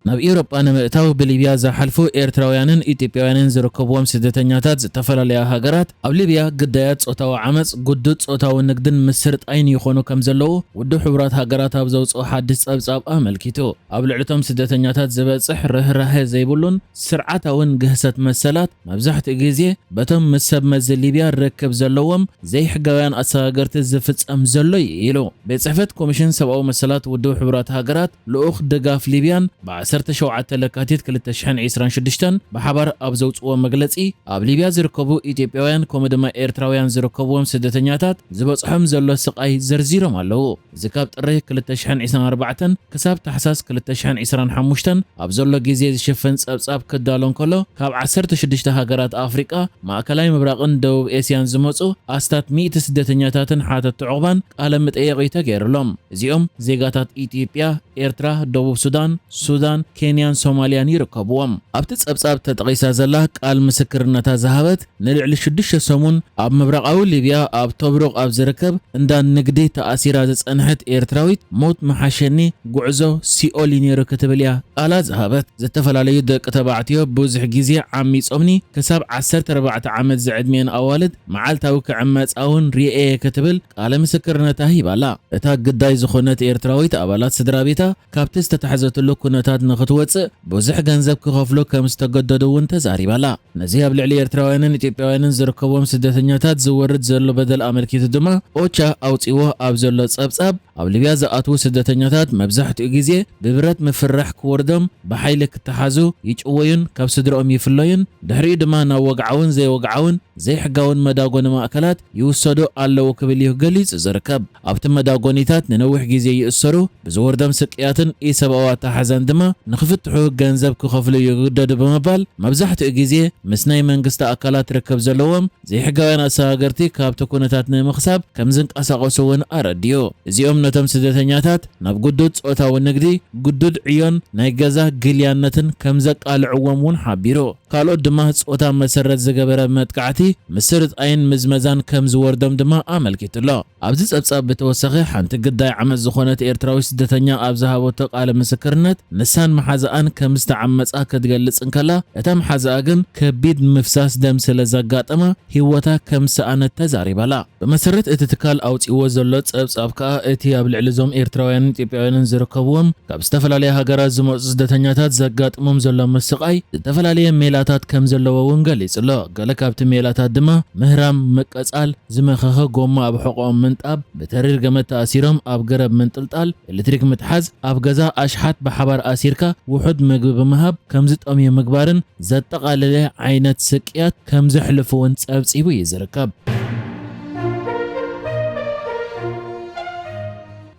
ናብ ኤውሮጳ ንምእታው ብሊብያ ዝሓልፉ ኤርትራውያንን ኢትዮጵያውያንን ዝርከብዎም ስደተኛታት ዝተፈላለያ ሃገራት፣ ኣብ ሊብያ ግዳያት ጾታዊ ዓመጽ፣ ግዱድ ጾታዊ ንግድን ምስርጣይን ይኾኑ ከም ዘለዉ ውድብ ሕቡራት ሃገራት ኣብ ዘውጽኦ ሓድሽ ጸብጻብ ኣመልኪቱ። ኣብ ልዕሊ እቶም ስደተኛታት ዝበጽሕ ርህራሄ ዘይብሉን ስርዓታውን ግህሰት መሰላት መብዛሕትኡ ግዜ በቶም ምስ ሰብ መዚ ሊብያ ርክብ ዘለዎም ዘይሕጋውያን ኣሰጋገርቲ ዝፍጸም ዘሎ እዩ ኢሉ። ቤት ጽሕፈት ኮሚሽን ሰብኣዊ መሰላት ውድብ ሕቡራት ሃገራት ልኡኽ ድጋፍ ሊብያን ብ ዓሰርተ ሸውዓተ ለካቲት ክልተ ሽሕን ዕስራን ሽዱሽተን ብሓባር ኣብ ዘውጽዎ መግለጺ፣ ኣብ ሊብያ ዝርከቡ ኢትዮጵያውያን ከምኡ ድማ ኤርትራውያን ዝርከብዎም ስደተኛታት ዝበጽሖም ዘሎ ስቓይ ዘርዚሮም ኣለዉ። እዚ ካብ ጥሪ ክልተ ሽሕን ዕስራን ኣርባዕተን ክሳብ ታሕሳስ ክልተ ሽሕን ዕስራን ሓሙሽተን ኣብ ዘሎ ግዜ ዝሽፍን ጸብጻብ ክዳሎ እንከሎ፣ ካብ ዓሰርተ ሽዱሽተ ሃገራት ኣፍሪቃ፣ ማእከላይ ምብራቕን ደቡብ ኤስያን ዝመጹ ኣስታት ሚእቲ ስደተኛታትን ሓተትቲ ዑቕባን ቃለ መጠየቒ ተገይሩሎም። እዚኦም ዜጋታት ኢትዮጵያ፣ ኤርትራ፣ ደቡብ ሱዳን፣ ሱዳን፣ ኬንያን ሶማልያን ይርከብዎም። ኣብቲ ጸብጻብ ተጠቒሳ ዘላ ቃል ምስክርነታ ዝሃበት፣ ንልዕሊ ሽዱሽተ ሰሙን ኣብ ምብራቓዊ ሊብያ ኣብ ቶብሩቅ ኣብ ዝርከብ እንዳ ንግዲ ተኣሲራ ዝጸንሐት ኤርትራዊት፣ "ሞት ምሓሸኒ፣ ጉዕዞ ሲኦል እዩ ነይሩ" ክትብል እያ ቃላ ዝሃበት። ዝተፈላለዩ ደቂ ተባዕትዮ ብዙሕ ግዜ ዓሚጾምኒ፣ ክሳብ ዓሰርተ ኣርባዕተ ዓመት ዝዕድሚኤን ኣዋልድ መዓልታዊ ክዕመጻ እውን ርእየ እየ ክትብል ቃለ ምስክርነታ ሂባላ። እታ ግዳይ ዝኾነት ኤርትራዊት፣ ኣባላት ስድራ ቤታ ካብቲ ዝተታሕዘትሉ ኩነታት ንኽትወጽእ ብዙሕ ገንዘብ ክኸፍሉ ከም ዝተገደዱ እውን ተዛሪባላ። ነዚ ኣብ ልዕሊ ኤርትራውያንን ኢትዮጵያውያንን ዝርከብዎም ስደተኛታት ዝወርድ ዘሎ በደል ኣመልኪቱ ድማ፣ ኦቻ ኣውጺዎ ኣብ ዘሎ ጸብጻብ፣ ኣብ ሊብያ ዝኣትዉ ስደተኛታት መብዛሕትኡ ግዜ ብብረት ምፍራሕ ክወርዶም፣ ብሓይሊ ክተሓዙ፣ ይጭወዩን ካብ ስድርኦም ይፍለዩን፣ ድሕሪኡ ድማ ናብ ወግዓውን ዘይወግዓውን ዘይሕጋውን መዳጎኒ ማእከላት ይውሰዱ ኣለዉ ክብል እዩ ገሊጹ ዝርከብ። ኣብቲ መዳጎኒታት ንነዊሕ ግዜ ይእሰሩ፣ ብዝወርዶም ስቅያትን ኢሰብኣዊ ኣተሓሕዛን ድማ ንኽፍትሑ ገንዘብ ክኸፍሉ ይግደዱ ብምባል፣ መብዛሕትኡ ግዜ ምስ ናይ መንግስቲ ኣካላት ርክብ ዘለዎም ዘይሕጋውያን ኣሰጋገርቲ ካብቲ ኩነታት ንምኽሳብ ከም ዝንቀሳቐሱ እውን ኣረዲኡ። እዚኦም ነቶም ስደተኛታት ናብ ግዱድ ጾታዊ ንግዲ፣ ግዱድ ዕዮን ናይ ገዛ ግልያነትን ከም ዘቃልዕዎም እውን ሓቢሩ። ካልኦት ድማ ጾታ መሰረት ዝገበረ መጥቃዕቲ፣ ምስርጣይን ምዝመዛን ከም ዝወርዶም ድማ ኣመልኪቱ'ሎ። ኣብዚ ጸብጻብ ብተወሳኺ፣ ሓንቲ ግዳይ ዓመጽ ዝኾነት ኤርትራዊት ስደተኛ ኣብ ዝሃበቶ ቃለ ምስክርነት፣ ንሳን መሓዛኣን ከም ዝተዓመጻ ክትገልጽ እንከላ፣ እታ መሓዛኣ ግን ከቢድ ምፍሳስ ደም ስለ ዘጋጠማ፣ ህይወታ ከም ዝሰኣነት ተዛሪባ'ላ። ብመሰረት እቲ ትካል ኣውጺእዎ ዘሎ ጸብጻብ ከኣ፣ እቲ ኣብ ልዕሊ እዞም ኤርትራውያንን ኢትዮጵያውያንን ዝርከብዎም ካብ ዝተፈላለያ ሃገራት ዝመጹ ስደተኛታት ዘጋጥሞም ዘሎ ምስቓይ ዝተፈላለየ ሜላታት ከም ዘለዎ እውን ገሊጹ ኣሎ። ገለ ካብቲ ሜላታት ድማ ምህራም፣ ምቅጻል፣ ዝመኸኸ ጎማ ኣብ ሕቖኦም ምንጣብ፣ ብተሪር ገመድ ተኣሲሮም ኣብ ገረብ ምንጥልጣል፣ ኤሌክትሪክ ምትሓዝ፣ ኣብ ገዛ ኣሽሓት ብሓባር ኣሲርካ ውሑድ ምግቢ ብምሃብ ከም ዝጠምዩ ምግባርን ዘጠቓለለ ዓይነት ስቅያት ከም ዘሕልፉ እውን ጸብጺቡ እዩ ዝርከብ።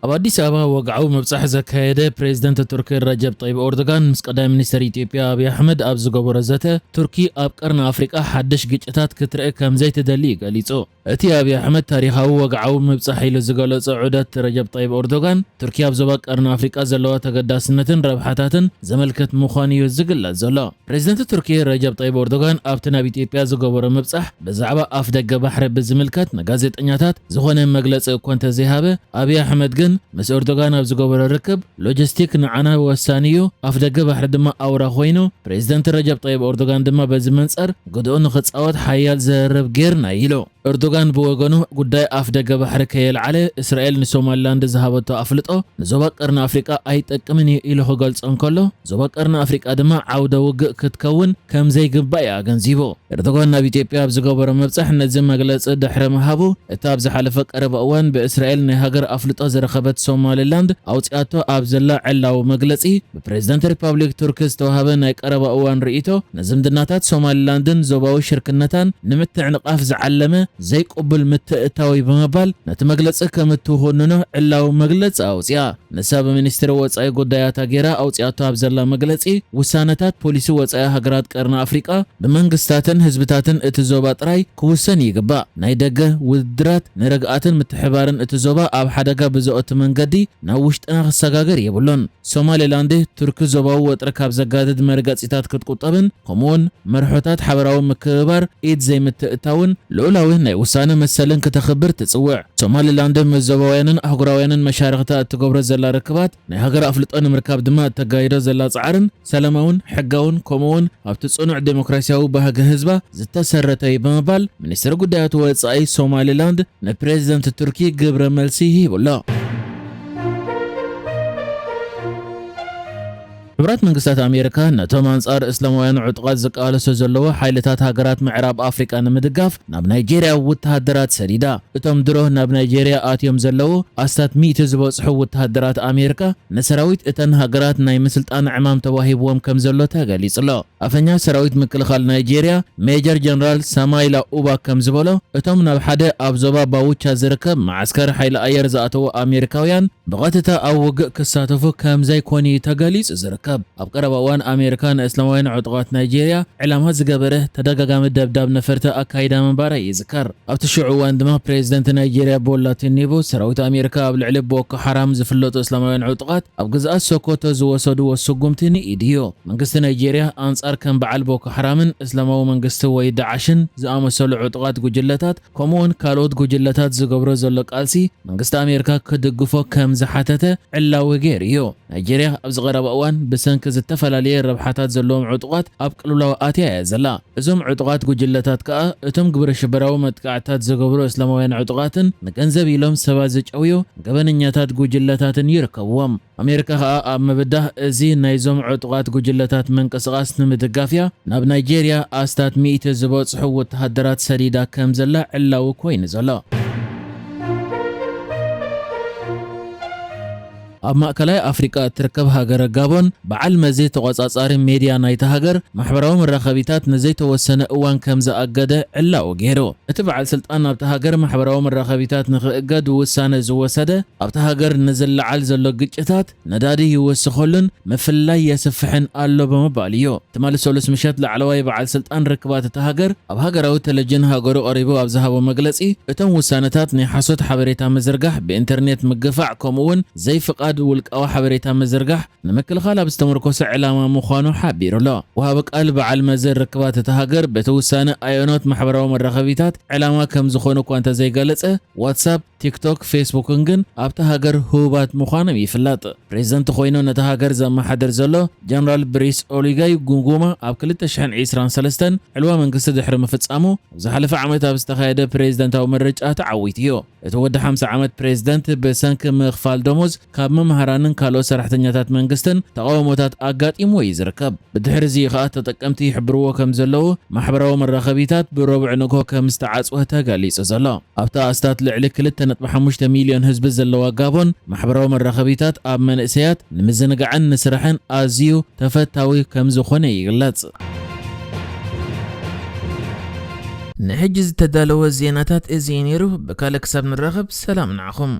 ኣብ ኣዲስ ኣበባ ወግዓዊ ምብጻሕ ዘካየደ ፕሬዝደንት ቱርኪ ረጀብ ጠይብ ኤርዶጋን ምስ ቀዳማይ ሚኒስተር ኢትዮጵያ ኣብይ ኣሕመድ ኣብ ዝገበሮ ዘተ፣ ቱርኪ ኣብ ቀርኒ ኣፍሪቃ ሓድሽ ግጭታት ክትርኢ ከም ዘይትደሊ እዩ ገሊጹ። እቲ ኣብይ ኣሕመድ ታሪኻዊ ወግዓዊ ምብጻሕ ኢሉ ዝገለጾ ዑደት ረጀብ ጠይብ ኤርዶጋን፣ ቱርኪ ኣብ ዞባ ቀርኒ ኣፍሪቃ ዘለዋ ተገዳስነትን ረብሓታትን ዘመልክት ምዃኑ እዩ ዝግለጽ ዘሎ። ፕሬዝደንት ቱርኪ ረጀብ ጠይብ ኤርዶጋን ኣብቲ ናብ ኢትዮጵያ ዝገበሮ ምብጻሕ ብዛዕባ ኣፍ ደገ ባሕሪ ብዝምልከት ንጋዜጠኛታት ዝኾነ መግለጺ እኳ እንተዘይሃበ፣ ኣብይ ኣሕመድ ግን ምስ ኤርዶጋን ኣብ ዝገበሮ ርክብ፣ "ሎጂስቲክ ንዓና ወሳኒ እዩ፣ ኣፍ ደገ ባሕሪ ድማ ኣውራ ኮይኑ፣ ፕሬዝደንት ረጀብ ጠይብ ኤርዶጋን ድማ በዚ መንጸር ግድኡ ንኽጻወት ሓያል ዘረብ ጌርና" ኢሉ። ኤርዶጋን ብወገኑ፣ ጉዳይ ኣፍ ደገ ባሕሪ ከየልዓለ፣ እስራኤል ንሶማሊላንድ ዝሃበቶ ኣፍልጦ ንዞባ ቀርኒ ኣፍሪቃ ኣይጠቅምን እዩ ኢሉ ክገልጾ እንከሎ፣ ዞባ ቀርኒ ኣፍሪቃ ድማ ዓውደ ውግእ ክትከውን ከም ዘይግባእ እዩ ኣገንዚቡ። ኤርዶጋን ናብ ኢትዮጵያ ኣብ ዝገበሮ ምብጻሕ ነዚ መግለጺ ድሕሪ ምሃቡ፣ እቲ ኣብ ዝሓለፈ ቀረባ እዋን ብእስራኤል ናይ ሃገር ኣፍልጦ ዝረኸበት ሶማሊላንድ ኣውጺኣቶ ኣብ ዘላ ዕላዊ መግለጺ፣ ብፕሬዝደንት ሪፓብሊክ ቱርኪ ዝተዋህበ ናይ ቀረባ እዋን ርእይቶ፣ ንዝምድናታት ሶማሊላንድን ዞባዊ ሽርክነታን ንምትዕንቓፍ ዝዓለመ ዘይቅቡል ምትእትታው እዩ ብምባል፣ ነቲ መግለጺ ከም እትኹንኖ ዕላዊ መግለጺ ኣውጺኣ። ንሳ ብሚኒስትሪ ወጻኢ ጉዳያታ ገይራ ኣውጺኣቶ ኣብ ዘላ መግለጺ፣ ውሳነታት ፖሊሲ ወጻኢ ሃገራት ቀርኒ ኣፍሪቃ ብመንግስታትን ህዝብታትን እቲ ዞባ ጥራይ ክውሰን ይግባእ። ናይ ደገ ውድድራት ንርግኣትን ምትሕባርን እቲ ዞባ ኣብ ሓደጋ ብዘእቱ መንገዲ ናብ ውሽጥና ክሰጋገር የብሉን። ሶማሌላንድ፣ ቱርኪ ዞባዊ ወጥሪ ካብ ዘጋድድ መርገጺታት ክትቁጠብን፣ ከምኡውን መርሖታት ሓበራዊ ምክብባር፣ ኢድ ዘይምትእታውን ልኡላዊ ናይ ውሳነ መሰልን ከተኽብር ትጽውዕ። ሶማሊላንድ ምስ ዞባውያንን ኣህጉራውያንን መሻርኽታ እትገብሮ ዘላ ርክባት፣ ናይ ሃገር ኣፍልጦ ንምርካብ ድማ እተጋይዶ ዘላ ጻዕርን፣ ሰላማውን ሕጋውን ከምኡውን ኣብቲ ጽኑዕ ዴሞክራሲያዊ ባህጊ ህዝባ ዝተሰረተ እዩ ብምባል፣ ሚኒስትሪ ጉዳያት ወጻኢ ሶማሊላንድ ንፕሬዚደንት ቱርኪ ግብረ መልሲ ሂቡ ኣሎ። ሕቡራት መንግስታት ኣሜሪካ ነቶም ኣንጻር እስላማውያን ዕጡቓት ዝቃለሱ ዘለዉ ሓይልታት ሃገራት ምዕራብ ኣፍሪቃ ንምድጋፍ ናብ ናይጄርያ ወተሃደራት ሰዲዳ። እቶም ድሮ ናብ ናይጄርያ ኣትዮም ዘለዉ ኣስታት ሚእቲ ዝበጽሑ ወተሃደራት ኣሜሪካ ንሰራዊት እተን ሃገራት ናይ ምስልጣን ዕማም ተዋሂብዎም ከም ዘሎ ተገሊጹ ኣሎ። ኣፈኛ ሰራዊት ምክልኻል ናይጄርያ ሜጀር ጀነራል ሳማይላ ኡባ ከም ዝበሎ፣ እቶም ናብ ሓደ ኣብ ዞባ ባውቻ ዝርከብ መዓስከር ሓይሊ ኣየር ዝኣተዉ ኣሜሪካውያን ብቐጥታ ኣብ ውግእ ክሳተፉ ከም ዘይኮኑ እዩ ተገሊጹ ዝርከብ። ኣብ ቀረባ እዋን ኣሜሪካ ንእስላማውያን ዕጡቓት ናይጄርያ ዕላማ ዝገበረ ተደጋጋሚ ደብዳብ ነፈርቲ ኣካይዳ ምንባራ ይዝከር። ኣብቲ ሽዑ እዋን ድማ ፕሬዚደንት ናይጄርያ ቦላ ቲኒቡ ሰራዊት ኣሜሪካ ኣብ ልዕሊ ቦኮ ሓራም ዝፍለጡ እስላማውያን ዕጡቓት ኣብ ግዝኣት ሶኮቶ ዝወሰድዎ ስጉምቲ ንኢድዮ። መንግስቲ ናይጄርያ ኣንጻር ከም በዓል ቦኮ ሓራምን እስላማዊ መንግስቲ ወይ ዳዓሽን ዝኣመሰሉ ዕጡቓት ጉጅለታት ከምኡውን ካልኦት ጉጅለታት ዝገብሮ ዘሎ ቃልሲ መንግስቲ ኣሜሪካ ክድግፎ ከም ዝሓተተ ዕላዊ ገይሩ እዩ። ናይጄርያ ኣብዚ ቀረባ እዋን ብሰንኪ ዝተፈላለየ ረብሓታት ዘለዎም ዕጡቓት ኣብ ቅልውላው ኣትያ እያ ዘላ። እዞም ዕጡቓት ጉጅለታት ከኣ እቶም ግብረ ሽበራዊ መጥቃዕትታት ዝገብሩ እስላማውያን ዕጡቓትን ንገንዘብ ኢሎም ሰባት ዝጨውዩ ገበነኛታት ጉጅለታትን ይርከብዎም። ኣሜሪካ ከኣ ኣብ ምብዳህ እዚ ናይዞም ዕጡቓት ጉጅለታት ምንቅስቓስ ንምድጋፍ እያ ናብ ናይጄርያ ኣስታት ሚእቲ ዝበጽሑ ወተሃደራት ሰዲዳ ከም ዘላ ዕላዊ ኮይኑ ዘሎ። ኣብ ማእከላይ ኣፍሪቃ እትርከብ ሃገረ ጋቦን፣ በዓል መዚ ተቖጻጻሪ ሜድያ ናይታ ሃገር ማሕበራዊ መራኸቢታት ንዘይተወሰነ እዋን ከም ዝኣገደ ዕላዊ ገይሩ። እቲ በዓል ስልጣን ናብታ ሃገር ማሕበራዊ መራኸቢታት ንኽእገድ ውሳነ ዝወሰደ፣ ኣብታ ሃገር ንዝለዓል ዘሎ ግጭታት ነዳዲ ይወስኸሉን ምፍላይ የስፍሕን ኣሎ ብምባል እዩ። ትማሊ ሰሉስ ምሸት ላዕለዋይ በዓል ስልጣን ርክባት እታ ሃገር ኣብ ሃገራዊ ቴሌቪዥን ሃገሩ ቀሪቡ ኣብ ዝሃቦ መግለጺ፣ እቶም ውሳነታት ናይ ሓሶት ሓበሬታ ምዝርጋሕ፣ ብኢንተርኔት ምግፋዕ፣ ከምኡ'ውን ዘይፍቓድ ውልቃዊ ሓበሬታ ምዝርጋሕ ንምክልኻል ኣብ ዝተመርኮሰ ዕላማ ምዃኑ ሓቢሩ ኣሎ። ወሃቢ ቃል በዓል መዚ ርክባት እታ ሃገር፣ በቲ ውሳነ ኣየኖት ማሕበራዊ መራኸቢታት ዕላማ ከም ዝኾኑ እኳ እንተዘይገለጸ፣ ዋትሳፕ፣ ቲክቶክ፣ ፌስቡክን ግን ኣብታ ሃገር ህቡባት ምዃኖም ይፍለጥ። ፕሬዚደንት ኮይኑ ነታ ሃገር ዘመሓድር ዘሎ ጀነራል ብሪስ ኦሊጋይ ጉንጉማ ኣብ ክልተ ሽሕን ዕስራን ሰለስተን ዕልዋ መንግስቲ ድሕሪ ምፍጻሙ፣ ኣብ ዝሓለፈ ዓመት ኣብ ዝተኻየደ ፕሬዚደንታዊ ምርጫ ተዓዊቱ እዩ። እቲ ወዲ ሓምሳ ዓመት ፕሬዚደንት ብሰንኪ ምኽፋል ደሞዝ ካብ መምሃራንን ካልኦት ሰራሕተኛታት መንግስትን ተቓውሞታት ኣጋጢምዎ እዩ ዝርከብ። ብድሕሪ እዚ ከኣ ተጠቀምቲ ይሕብርዎ ከም ዘለዉ ማሕበራዊ መራኸቢታት ብረቡዕ ንግሆ ከም ዝተዓጽወ ተገሊጹ ዘሎ። ኣብታ ኣስታት ልዕሊ ክልተ ነጥቢ ሓሙሽተ ሚልዮን ህዝቢ ዘለዋ ጋቦን፣ ማሕበራዊ መራኸቢታት ኣብ መንእሰያት ንምዝንጋዕን ንስራሕን ኣዝዩ ተፈታዊ ከም ዝኾነ ይግለጽ። ንሕጂ ዝተዳለወ ዜናታት እዚ እዩ ነይሩ። ብካልእ ክሳብ ንራኸብ ሰላም ንዓኹም።